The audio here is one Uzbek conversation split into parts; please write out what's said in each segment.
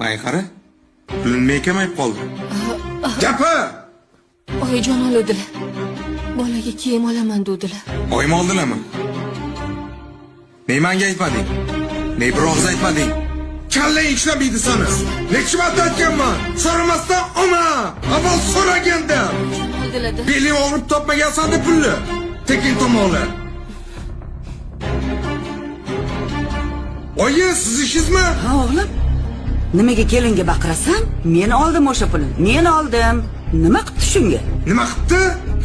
Manga qara. Pulim nima kamayib qoldi? Gapir! Oyijon oluvdilar. Bolaga kiyim olaman duvdilar. Oyim oldilarmi? Ne manga aytmading? Ne bir og'iz aytmading? Kallang ishlamaydi sani. Necha marta aytganman? So'ramasdan olma. Avval so'raganda. Oldilar-da. Beling og'rib topmagansan deb pulni. Tekin tomoqlar. Oyi, siz ishingizmi? Ha o'g'lim, nimaga kelinga baqirasan? Men oldim o'sha pulni. Men oldim. Nima qilibdi shunga? Nima qilibdi?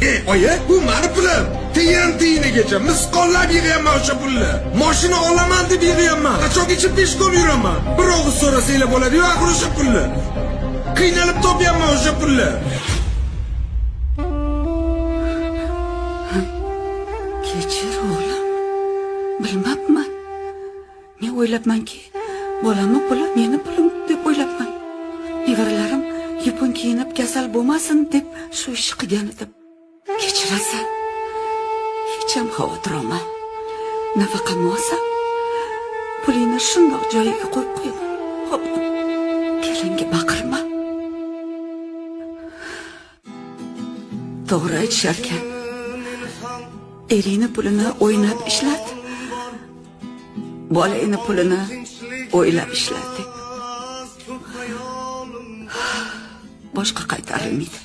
Ey, oyi, bu mani pulim. Tiyin tiyinigacha misqollab yig'yapman o'sha pulni. Mashina olaman deb yig'yapman. Qachongacha peshkom yuraman? Bir og'iz so'rasanglar bo'ladi-yu axir o'sha pulni. Qiynalib topyapman o'sha pulni. Kechir o'g'lim. Bilmabman. Men o'ylabmanki, bolamni puli meni pulim deb o'ylabman. Nevaralarim yupun kiyinib kasal bo'lmasin deb shu ishni qilgan edim. Kechirasan. Hecham xavotir olma. Nafaqamni olsam, pulingni shundoq joyiga qo'yib qo'yaman. Xo'p, kelinga baqirma. To'g'ri aytisharkan. Eringni pulini o'ynab ishlat. Bolangni pulini o'ylab ishlat deb. Boshqa qaytarilmaydi.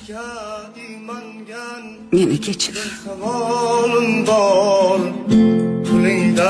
Meni kechir. Savolim bor pulingda.